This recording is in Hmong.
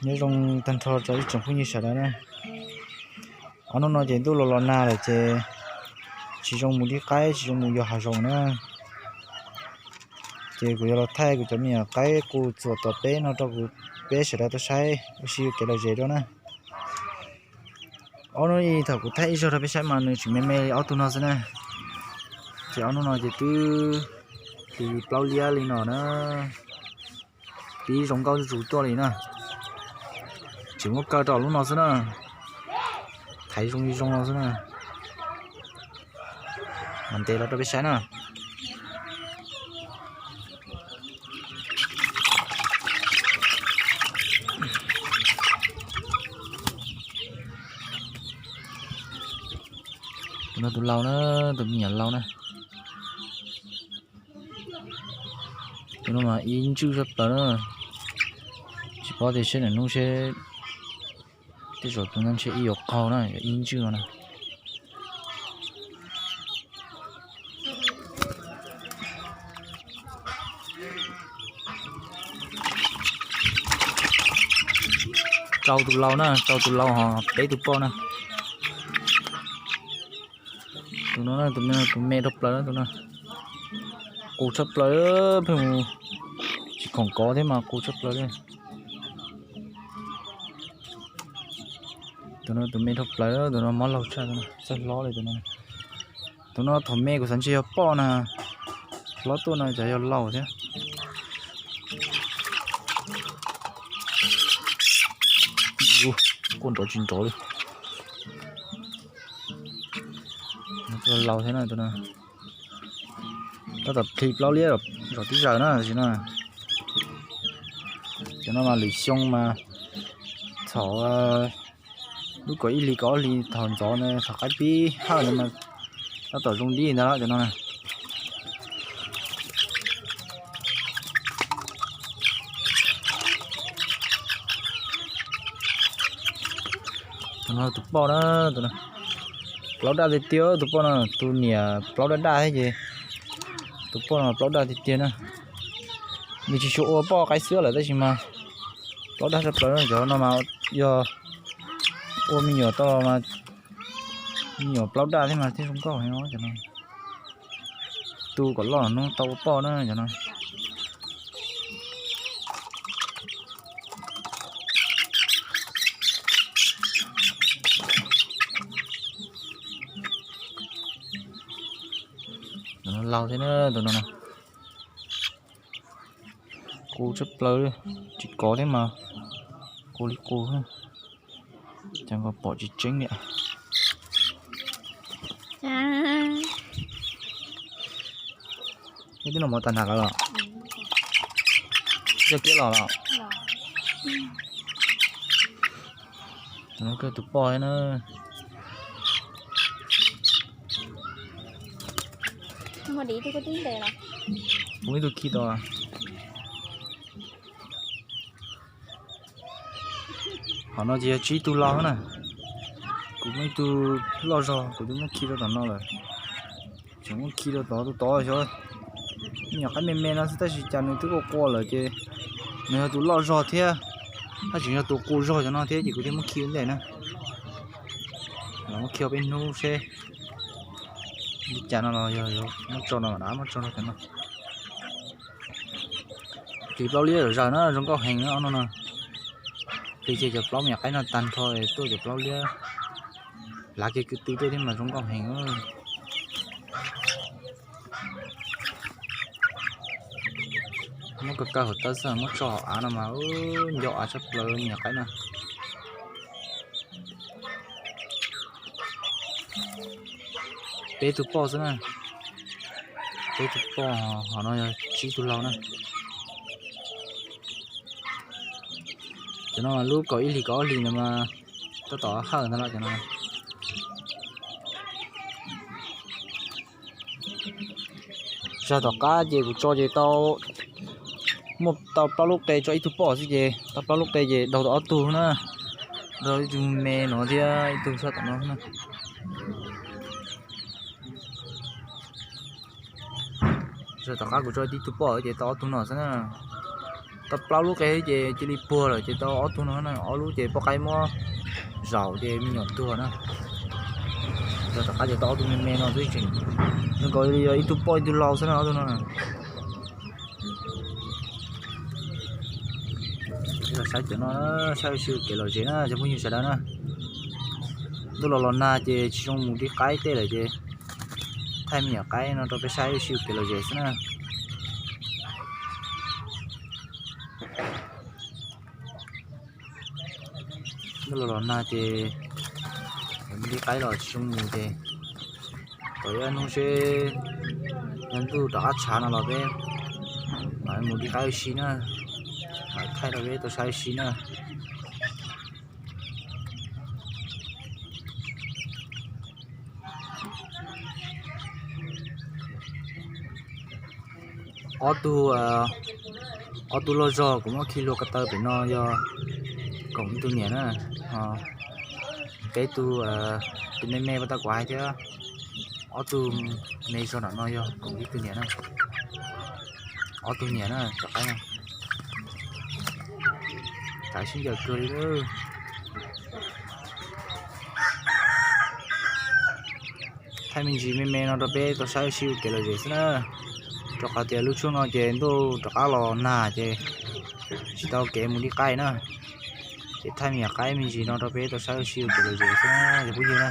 Nyob zoo tag nrho rau ib tsoom phooj ywg sawv daws na. Ob hnub no ces ntuj los los nag lawm ces tsis zoo mus dib qaib, tsis zoo mus yos hav zoov na. Ces kuv yuav los thaij kuv cov me nyuam qaib qus txuas tom peb no rau kuv, peb sawv daws tau saib ua si kev lom zem rau na. Ob hnub ib thaum kuv thaij ib zaug rau peb saib mas nws tseem me me li ob tug no xwb na. Ces ob hnub no ces twb hli plaub liab li no na. Pib zoo nkauj zuj zus tuaj li na. Tseem muaj kaw rau lub no xwb na. Thaiv zoo li zoo no xwb na. Mas ntes los rau peb saib na. Tus no tus laus na, tus me nyuam laus na. Tus no mas ib ntswj tshaj plaws na. Tsis paub tias seb nws hnub seb tej zaum tus no ntshe ib yuav qaug na, yog ib ntswj no na. Rau tus laus na, rau tus laus ho peb tus poj na. Tus no tus me, tus me dhau plaws tus no. Qus tshaj plaws, pheej mus tsis khoom kov thiab mas qus tshaj plaws li. Tus no tus me dhau plaws, tus no mob laug tshaj, txawj hlob li tus no. Tus no thaum me kuv xav ntshe yog poj na, hlob tuaj no cas yog laus thiab. Quaj nrov tsis nrov li. Laus thiab na tus no. Tab tom hli plaub liab zom tib zaws na tam sim no. Cov no mas lwm xyoo mas thaum lub kaum ib hlis kaum ob hlis thaum ntxov ntawd thaum qaib pib hawj ntawd mas tab tom zoo dib ntag cov no. Tus no tus poj na, tus no plaub daj tiag tiag, tus poj no tus niam plaub daj daj thiab ces tus poj no plaub daj tiag tiag na. Nws tsis tshua ua poj qaib xwb lawm tab sis mas plaub daj tshaj plaws, cov no mas yog ua me nyuam tau los mas me nyuam plaub daj thiab mas thiaj zoo nkauj heev os cov no. Tu kom loj hnub tau ua poj na cov no. Tus no laus thiab na, tus no qus tshaj plaws, tsis kov thiab mas qus li qus. Cas nkawd pom tsis tseeb li. Twb los mus tag nrho lawm los? Coj kiab los los? Tus no kawg tus poj thiab na. Kuv ib tug khi tau. Qhov no ces yog tsib tug laus na. Kuv muaj ib tug loj zog kuv twb muab khi rau tom no lawm. Tseem muab khi rau tod, tus tod xyov me nyuam qaib me me no xwb tab sis cas nws twb qua qua lawm ces nws yog tus loj zog thiab, tab sis yog tus qus zog cov no thiab ces kuv thiaj muab khi ua ntej na. Los muab khi ua peb hnub seb li cas no los yog muab tso no, muab tso rau cov no. Hli plaub liab zom zaws na, zoo nkauj heev na ob no no. Hli kiag cov plaub me nyuam qaib no tag nrho tuaj cov plaub liab hlav kiag kwv tw tuaj thiab mas zoo nkauj heev. Muab kaw kaw hauv tawb xwb, muab tso hauv av no mas nco av tshaj plaws me nyuam qaib no. Peb tug poj xwb na. Peb tug poj, hov no yog tsib tug laus na. Cov no mas lub kaum ib hlis kaum ob hlis no mas tab tom hawj ntag los cov no. Zag tom qab ces kuv tso ces tau, muaj tau plaub lub qe tso ib tug poj xwb ces tau plaub lub qe ces daug tau ob tug na. Daug ib tug me no thiab ib tug sab tom no na. Zag tom qab kuv tso tib tug poj ces tau ob tug no xwb na. Tau plaub lub qe ces cia li puag lawm ces tau ob tug no, ob lub ces poj qaib muab zaum ces me nyuam tuag na. Rov qab ces tau ob tug me me no xwb tseem, zoo nkaus li yog ib tug poj ib tug lau xwb na ob tug no. Los saib cov no, saib ua si ua kev lom zem na cov phooj ywg sawv daws na. Ntuj los los nag ces tsis zoo mus de qaib tej lawm ces thaij me nyuam qaib no rau peb saib ua si ua kev lom zem xwb na. Ntuj los los nag ces mus de qaib los tsis zoo mus ces kom ib hnub seb yog ntuj rov qab tshav no los peb mam mus de qaib ua si na, mam thaij rau peb tau saib ua si na. Ob tug, ob tug loj zog kuv muab khi hlua ko taw pem no yog koom ib tug niam na. Peb tug, tus me me pas tau kuv hais thiab, ob tug me zog nram no yog koom ib tug niam na. Ob tug niam na cov qaib no. Kav sib ncaws kawg li lawm. Thaij me ntsis me me no rau peb tau saib ua si ua kev lom zem xwb na. Rau qhov tias lub tshuaj no ces ntuj rov qab los nag ces tsis tau kev mus de qaib na. Ces thaij me nyuam qaib me ntsis no rau peb tau saib ua si ua kev lom zem xwb na cov phooj ywg na.